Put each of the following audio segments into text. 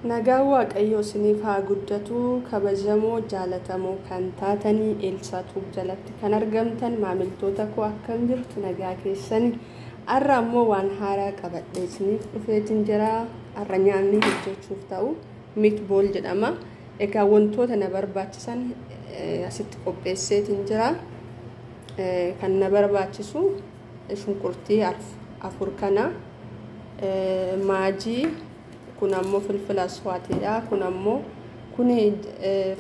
Nagaan Waaqayyoo isiniif haa guddatu. Kabajamoo jaalatamoo kan taatanii Eelsaa Tuub jalatti kan argamtan maamiltoota koo, akkam jirtu? Nagaa keessani? Har'a ammoo waan haaraa qabadhee isiniif dhufeetiin jira. Har'a nyaanni hojjechuuf ta'u meatball jedhama. Egaa wantoota na barbaachisan asitti qopheesseetiin jira. Kan na barbaachisu shunkurtii afur kana, maajii, kun ammoo filfila aswaatiidha. Kun ammoo kuni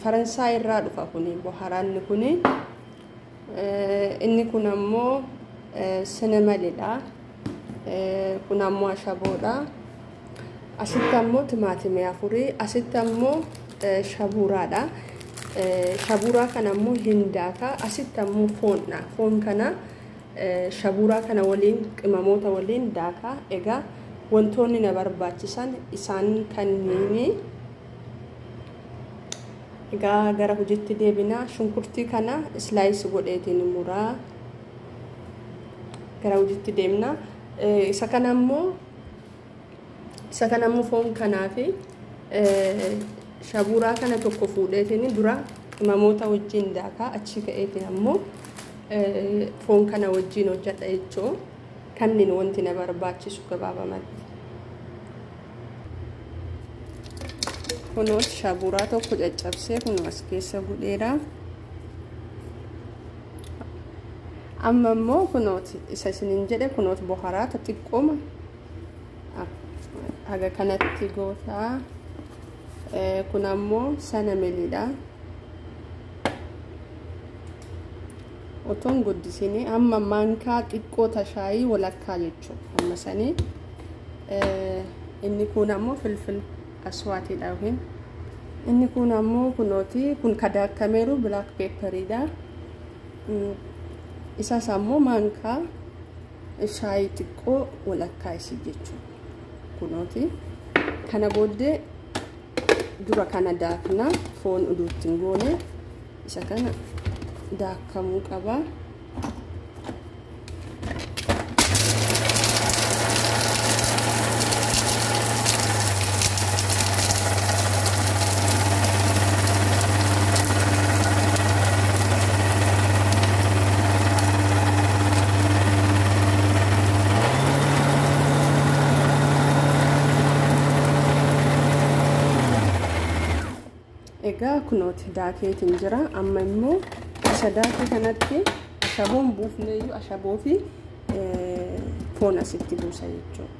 Faransaay irraa dhufa, kuni boharaanni kuni. Inni kun ammoo sinemalidha. Kun ammoo ashaboodha. Asitti ammoo timaatimii afurii, asitti ammoo shabuuraadha. Shabuuraa kana ammoo hin daaka. Asitti ammoo foondha. Foon kana shabuuraa kana waliin, qimamoota waliin daaka. Egaa wantoonni na barbaachisan isaan kanniini. Egaa gara hojiitti deebina. Shunkurtii kana slice godheetiin muraa. Gara hojiitti deemna. Isa kana ammoo foon kanaa fi shabuuraa kana tokko fuudheetiin dura qimamoota wajjin daakaa, achi ka'eetiin ammoo foon kana wajjin hojjedha jechuu. Kanneen wanti na barbaachisu gabaabamatti. Kunoo shabuuraa tokko caccabsee kunoo as keessa godheera. Amma immoo kunooti isa isiniin jedhe, kunooti boharaata xiqqooma haga kanatti gootaa. Kun ammoo sanameliidha. Otoon guddisini amma maankaa xiqqoo tashaayii walakkaa jechuudha. Amma sanii inni kun ammoo filfil aswaatiidha yookiin inni kun ammoo kunooti kun kadaakameeru black pepperiidha. Isas ammoo maankaa shaayii xiqqoo walakkaa isii jechuudha. Kunooti. Kana booddee dura kana daakna. Foon uduutti hin goone isa kana daakamuu qaba. Egaa kunooti daakeetiin jira. Amma immoo isa daakee kanatti ashaboon buufneeyyuu ashaboo fi foon asitti buusa jechuudha.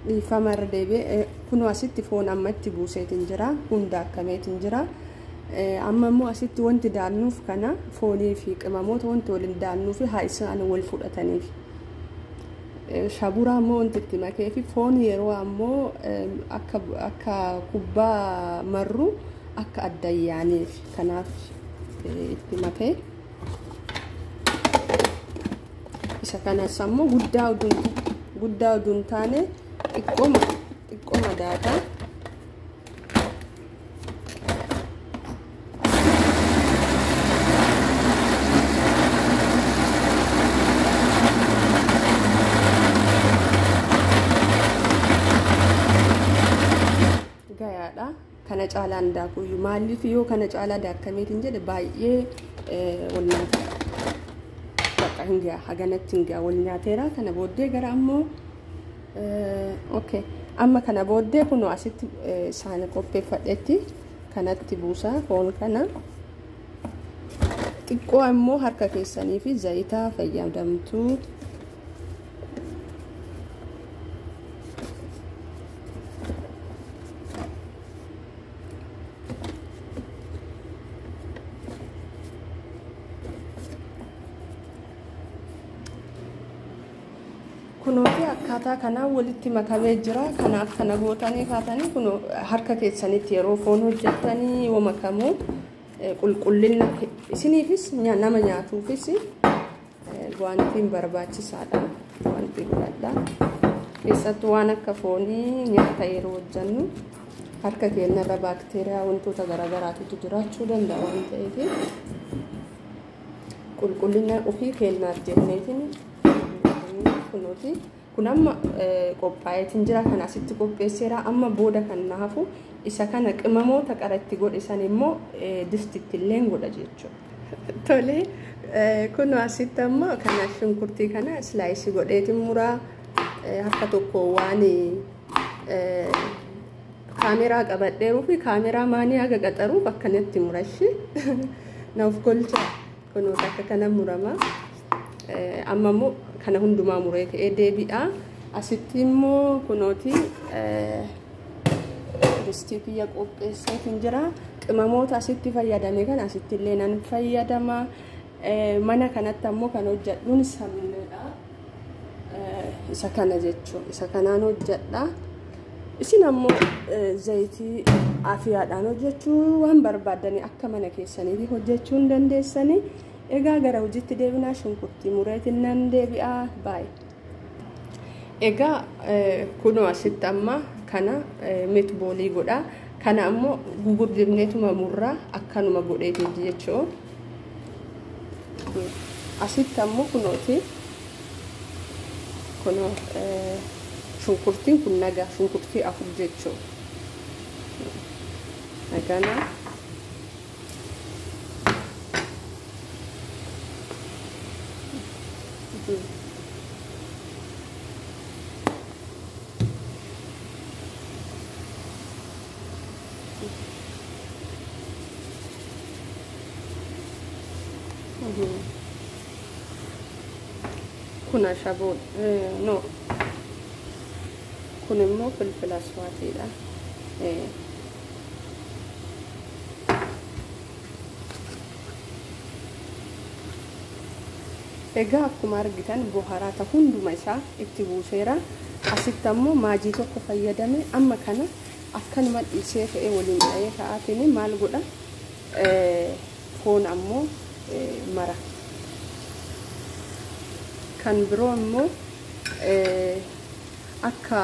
Dhiifama, irra deebi'ee, kunoo asitti foon amma itti buuseetiin jira. Kun daakameetiin jira. Amma immoo asitti wanti daannuuf kana foonii fi qimamoota wanti waliin daannuuf haa isaan wal fudhataniif. Shaburaa ammoo wanti itti makee fi foon yeroo ammoo akka kubbaa marru akka addayyaaniif kanaaf itti makee. Isa kanas ammoo guddaa uduun taane xiqqooma xiqqooma daakaa. Gayaadha. Kana caalaan daakuyyuu, maaliif yoo kana caalaa daakameetiin jedhe baay'ee wal nyaata. Bakka hin ga'a, haganatti hin ga'a, wal nyaateera. Kana booddee gara ammoo, okay, amma kana booddee kunoo asitti saana qopheeffadhetti kanatti buusaa. Foon kana xiqqoo ammoo harka keessanii fi zayitaa fayyadamtu. Kunooti akkaataa kanaan walitti makamee jira. Kanaaf kana gootanii kaatanii kun harka keessanitti yeroo foon hojjettanii yoo makamu qulqullina isiniifis nama nyaatuufis wantiin barbaachisaadha. Wanti godhadha. Keessattuu waan akka foonii nyaata yeroo hojjennu harka keenyarra baakteeriyaa wantoota garaagaraatu jiraachuu danda'a waan ta'eef, qulqullina ofii keenyaaf jenneetiin kunuuti. Kun amma qophaa'eetiin jira, kan asitti qopheesseera. Amma booda kan na hafu isa kana qimamoota qaratti godhe san immoo distitti illee godha jechuudha. Tole, kun asitti amma kana shunkurtii kana slice godheetiin muraa. Harka tokko waan kaameraa qabadheeruu fi kaameraa maanii haga qaxaruuf akkanatti murashi naaf golcha. Kun akka kana murama. Amma immoo kana hundumaa muree ka'ee deebi'a. Asitti immoo kunooti distii kiyya qopheesseetiin jira. Qimamoota asitti fayyadame kan asitti illee nan fayyadama. Mana kanatti ammoo kan hojjedhuun samneedha. Isa kana jechuun isa kanaan hojjedha. Isin ammoo zayitii afiyaadhaan hojjechuu waan barbaaddanii akka mana keessaniitti hojjechuu hin dandeessanii. Egaa gara hojiitti deebinaa, shunkurtii mureetiin nan deebi'a. Baay'ee. Egaa kunoo asitti amma kana meatballii godha. Kana ammoo gugurdifneetuma murraa akkanuma godheeti jechuudha. Asitti ammoo kunooti kunoo shunkurtiin kun nagaa shunkurtii 4 jechuudha. Nagana. Kun ashaboo no, kun immoo filfila aswaatiidha. Egaa akkuma argitan boharaata hunduma isaa itti buuseera. Asitti ammoo maajii tokko fayyadame amma kana akkanuma dhiisee ka'ee waliin dha'ee ka'aatiin maal godha, foon ammoo mara. Kan biroo immoo akka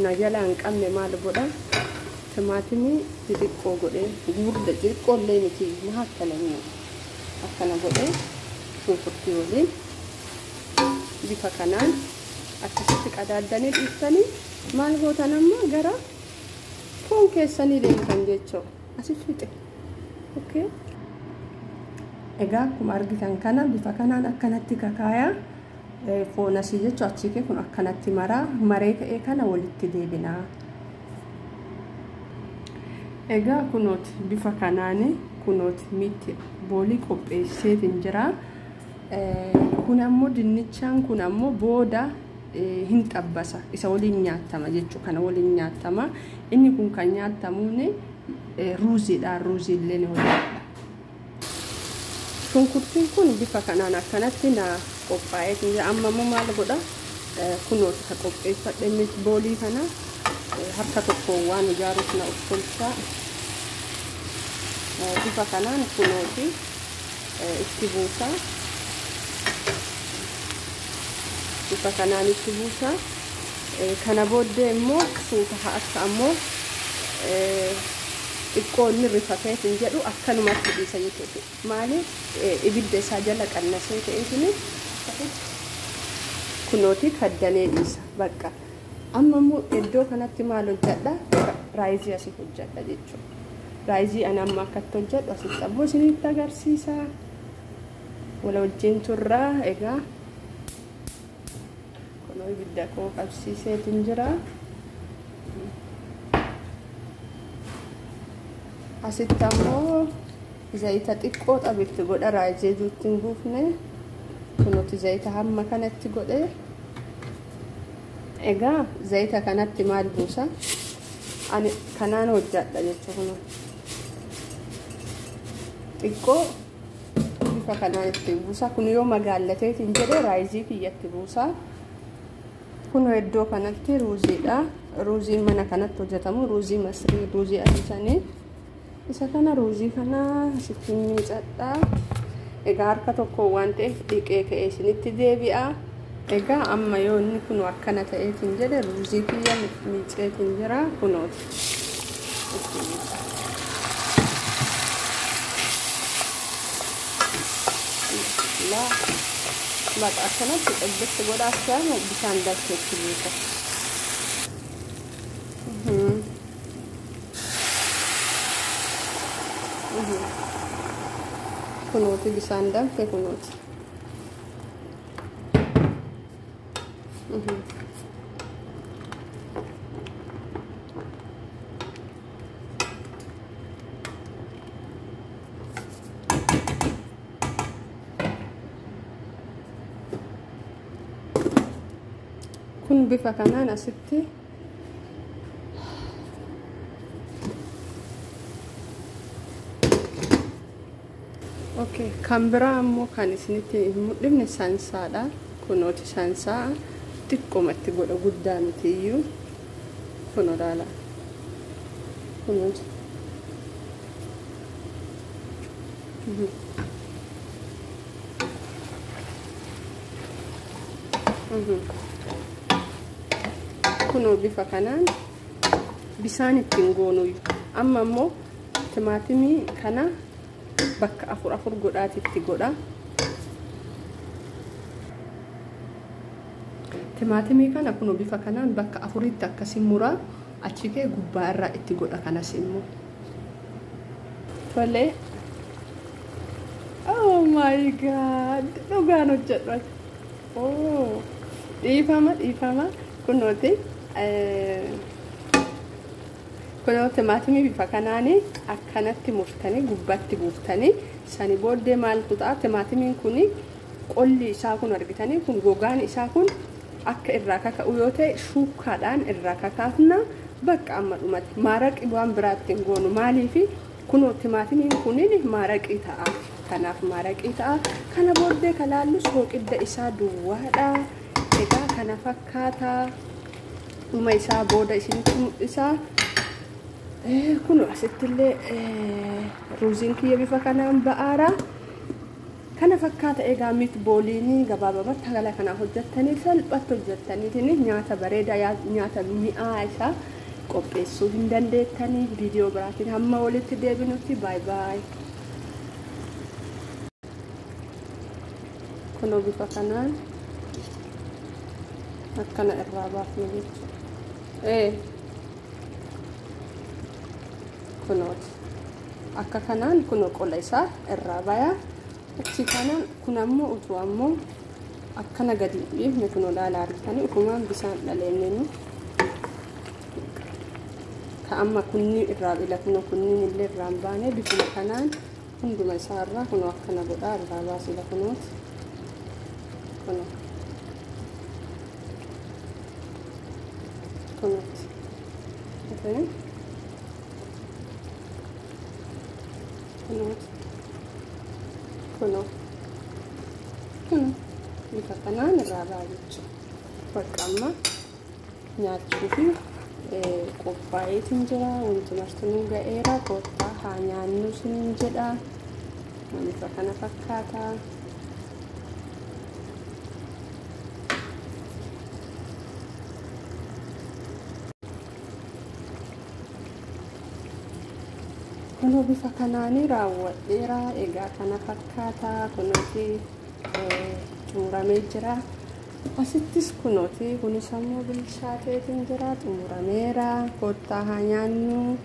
na jalaa hin qabne maal godha, timaatimii xixiqqoo godhee, gurgudda xixiqqoo illee miti, mahaakkalanii akkana godhee shunkurtii waliin bifa kanaan akkasitti qadaaddanii dhiiftanii maal gootan, amma gara foon keessanii deemtan jechuudha. Asi fixe. Okay. Egaa akkuma argitan kana bifa kanaan akkanatti kakaayaa foon asii jechuun achii kee kun akkanatti maraa maree ka'ee kana walitti deebinaa. Egaa kunooti bifa kanaan kunooti miitti boolii qopheesseetiin jira. Kun ammoo dinnichaan kun ammoo booda hin xabbasa, isa waliin nyaatama jechuudha. Kana waliin nyaatama. Inni kun kan nyaatamuun ruuziidha, ruuzii illee ni hojjedha. Shunkurtiin kun bifa kanaan akkanatti na qophaa'ee jira. Amma immoo maal godha, kunooti ka qopheeffadhe boolii kana harka tokkoon waan ijaaruuf na of tolchaa. Bifa kanaan kunooti itti buusa. Bifa kanaan itti buusa. Kana booddee immoo suuta akka ammoo xiqqoo inni rifateetiin jedhu akkanumatti dhiisa jechuudha. Maali, ibidda isaa jala qannasee ta'eetiin kunooti kaddanee dhiisa bakka. Amma immoo iddoo kanatti maal hojjedha, rice asii hojjedha jechuudha. Rice ani amma akkatti hojjedhu asitti ammoo isinitti agarsiisa. Wala wajjin turraa. Egaa kunoo ibidda koo qabsiiseetiin jira. Asitti ammoo zayita xiqqoo xabitti godha, rice itti hin buufne. Kunuuti zayita hamma kanatti godhe. Egaa zayita kanatti maal buusa, ani kanaan hojjedha jechuudha. Xiqqoo bifa kanaan itti buusa. Kun yoo magaallateetiin jedhe rice kiyyatti buusa. Kun iddoo kanatti ruuziidha. Ruuziin mana kanatti hojjetamu ruuzii masrii, ruuzii adiisanii. Isa kana ruuzii kana asitti miicadha. Egaa harka tokko waan ta'eef dhiqee ka'ee isinitti deebi'a. Egaa amma yoo inni kun akkana ta'eetiin jedhe ruuzii kiyya miiceetiin jira, kunooti. Itti miica. Bismillah. Baqa akkanatti xibbisi godha akka bishaan danfetti buusa. Kunuuti bishaan danfe kunuuti. Kun bifa kanaan asitti okay, kan biraa ammoo kan isinitti hin mul'ifne sansaadha. Kunooti sansaa xiqqoomatti godha, guddaa miti iyyuu. Kun olaala. Kunooti. Kunoo bifa kanaan bisaan ittiin goonuyu. Amma immoo timaatimii kana bakka afur afur godhaatitti godha. Timaatimii kana kunoo bifa kanaan bakka afuritti akkasii muraa achi kee gubbaa irraa itti godha kanas immoo. Tole. Oh my god! Dhugaan hojjedhu. Oh! Dhiifama dhiifama kunooti. Kunoo timaatimii bifa kanaan akkanatti murtanii gubbaatti buuftanii sani booddee maaltu ta'a? Timaatimiin kun qolli isaa kun argitanii kun gogaan isaa kun akka irraa kaka'u yoo ta'e shuukkaadhaan irraa kakaafna. Bakka amma dhumatti maaraqii waan biraatti hin goonu. Maaliifi kunoo timaatimiin kunin maaraqii ta'a. Kanaaf maaraqii ta'a. Kana booddee kalaallu sooqidda isaa duwwaadha. Egaa kana fakkaata. Dhuma isaa booda isinitti mul'isa. Kun asittillee ruuziin kiyya bifa kanaan ba'aara. Kana fakkaata egaa miitbooliin gabaabamatti haala kanaa hojjettanii salphatti hojjettaniitiin nyaata bareedaa nyaata mi'aa isaa qopheessuu hin dandeettanii. Viidiyoo biraatiin hamma walitti deebinutti baay baay. Kunoo bifa kanaan akkana irraa baafna jechuudha. Kunooti akka kanaan kunoo qola isaa irraa baya. Achi kanaan kun ammoo utuu ammoo akkana gadi dhiifne kunoo laala argitanii ufumaan bishaan dhaleennenu. Ka amma kunni irraa bila kunoo kunniin illee irraa hin baane bifuma kanaan hunduma isaa irraa kunoo akkana godhaa irraa baasila kunooti. Kunoo. Kunooti. Okay. Kunooti. Kunoo. Kunoo. Bifa kanaan irraa ba'a jechuudha. Bakka amma nyaachuu fi qophaa'eetiin jira. Wanti martinuu ga'eera. Kottaa haa nyaannu isiniin jedha. Bifa kana fakkaata. Kunoo bifa kanaanii raawwadheera. Egaa kana fakkaata. Kunooti xumuramee jira. Asittis kunooti kunis ammoo bilchaateetiin jira. Xumurameera. Kottaa haa nyaannu.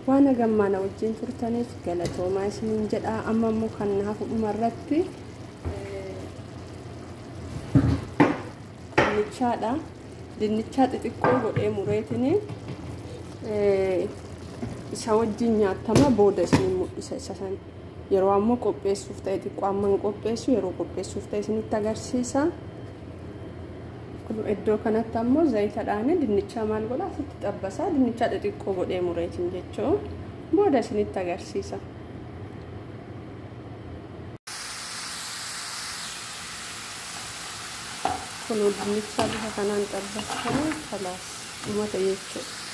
Waan hagammaa na wajjin turtaniif galatoomaa isiniin jedha. Amma immoo kan hafu dhumarratti dinnichaadha. Dinnichaa xixiqqoo godhee mureetini isa wajjin nyaatama. Booda isin mul'isa isa san. Yeroo ammoo qopheessuuf ta'e xiqqoo amma hin qopheessu, yeroo qopheessuuf ta'e isinitti agarsiisa. Kun iddoo kanatti ammoo zayitadhaan dinnichaa maal godha asitti xabbasaa dinnichaa xixiqqoo godhee mureetiin jechuun booda isinitti agarsiisa. Kun dinnichaa bifa kanaan xabbasanii kalaas dhumata jechuudha.